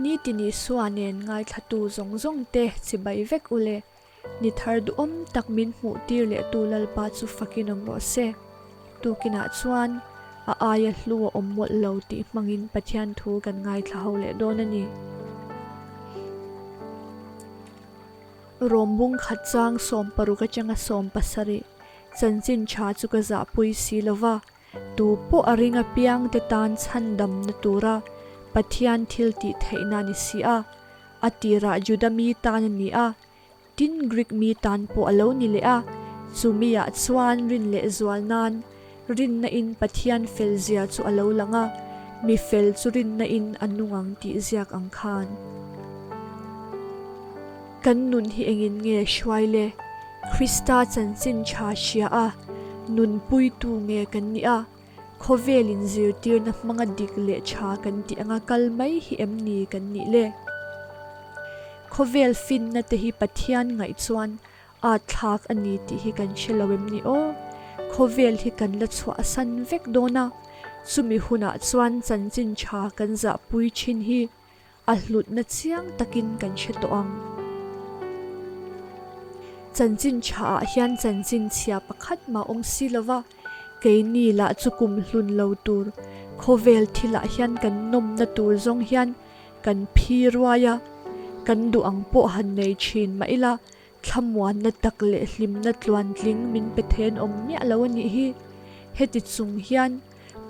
Nitin Isua nen ngaithlatu zawng zawng te chibai vek u le. Ni thar duhawm tak min hmuh tir leh tu Lalpa chu fakin awm rawh se. Tukinah chuan a aia hlu a awm mawlh lo tih hmangin Pathian thu kan ngaithla ho leh dawn a ni. Rawm bung khat chang 60 atanga 70 chanchin tha chu ka zahpui si lova, tu pawh a ring apiang te tan chhandamna tura Pathian thil tih theihna a ni si a. A tirah Juda mi tan a ni a, tin Greek mi tan pawh a lo ni leh a, chumiah chuan rin leh zual nan rinna in Pathian fel zia chu a lo lang a, mi fel chu rinna in a nung ang tih ziak ang khan. Kan nun hi engin nge hruai le? Krista chanchin tha hria a, nunpuitu nge kan nih a? Khawvel in zirtirna hmanga dik leh tha kan tih anga kal mai hi em ni kan nih le? Khawvel finna te hi Pathian ngaih chuan at thlak a ni tih hi kan hre lo em ni aw? Khawvel hi kan la chhuah san vek dawn a, chumi hunah chuan chanchin tha kan zahpui thin hi A hlutna chiang takin kan hre tawh ang. Chanchin thaah hian chanchin chhia pakhat mah awm si lo va, keini lah chu kum hlun lo tur khawvel thilah hian kan nawmna tur zawng hian kan phi ruai a, kan duh ang pawh han nei thin mah ila thlamuanna tak leh hlimna tluantling min pe then awm miah lo a nih hi. Heti chung hian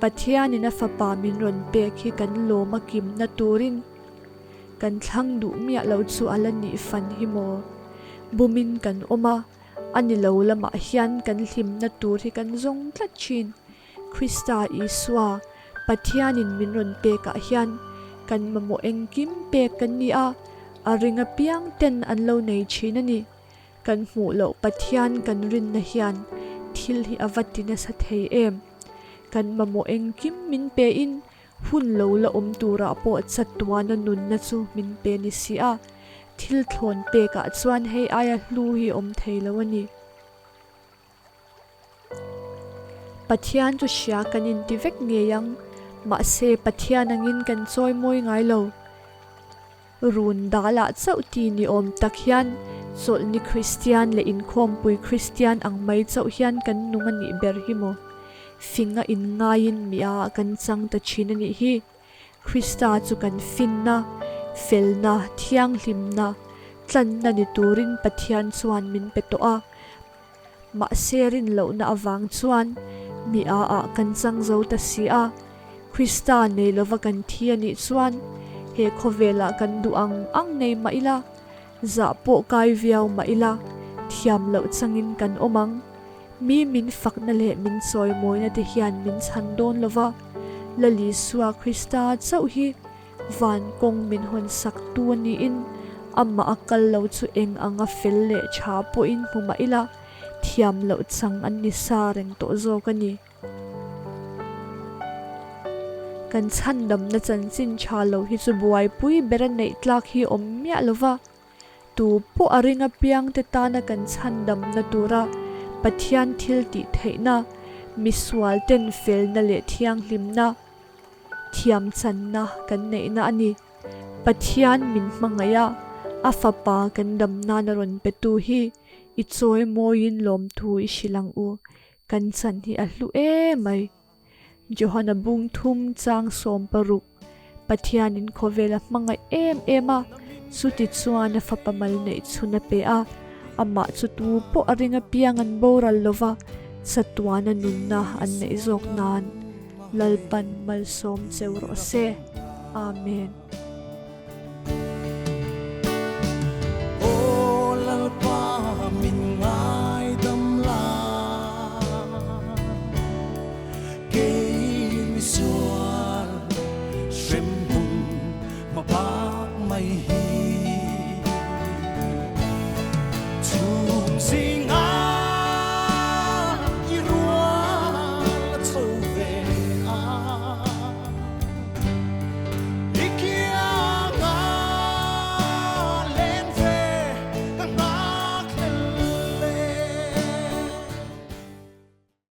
Pathianin a fapa min rawn pek hi kan lawm a kimna turin kan thlang duh miah lo chu a la nih fan hi maw? Bumin kan awm a, a ni lo lamah hian kan hlimna tur hi kan zawng tlat thin. Krista Isua, Pathianin min rawn pekah hian kan mamawh engkim pek kan ni a, a ring apiang ten an lo nei thin a ni. Kan hmuh loh Pathian kan rinna hian thil hi a va ti nasa thei em? Kan mamawh engkim min pe in hun lo la awm turah pawh chatuana nunna chu min pe ni si a, thil thlawn pekah chuan hei aia hlu hi awm thei lo a ni. Pathian chu hria kan inti vek ngei ang, mahse Pathian angin kan chawi mawi ngai lo. Run dalah chauh ti ni awm tak hian chawlhni Kristian leh inkhawmpui Kristian ang mai chauh hian kan nung a nih ber hi maw? Finga inngaiin mi a kan chang ta thin a nih hi. Krista chu kan finna, felna, thianghlimna, tlanna ni turin Pathian chuan min pe tawh a. Mahse rinlohna avang chuan mi a ah kan chang zo ta si a, Krista nei lova kan thi a nih chuan he khawvelah kan duh ang ang nei mah ila, zah pawh kai viau mah ila, thiam loh changin kan awm ang. Mi min fakna leh min chawimawina te hian min chhan dawn lova, Lal Isua Krista chauh hi Van kawng min hawn sak tu a niin amah a kal lo chu eng anga fel leh tha pawhin hmu mah ila thiam loh chang an ni sa reng tawh zawk a ni. Kan chhandamna chanchin tha lo hi chu buaipui bera neih tlak hi awm miah lo va, Tu pawh a ring apiangte tana kan chhandamna tura Pathian thil tih theihna, misualten felna leh thianghlimna, thiamchanna kan neihna a ni. Pathian min hmangaih a, a Fapa kan dam nana rawn petu hi i chawi mawiin lawmthu i hrilh ang u. Kan chan hi a hlu emai. Johana bung thum chang 60, Pathianin khawvel a hmangaih em em a, chuti chuan a fapa mal neih chhun a pe a, amah chu tu pawh a ring apiang an boral lova, chatuana nunna an neih zawk nan Lalpan malsawm cheu rawh se. Amen.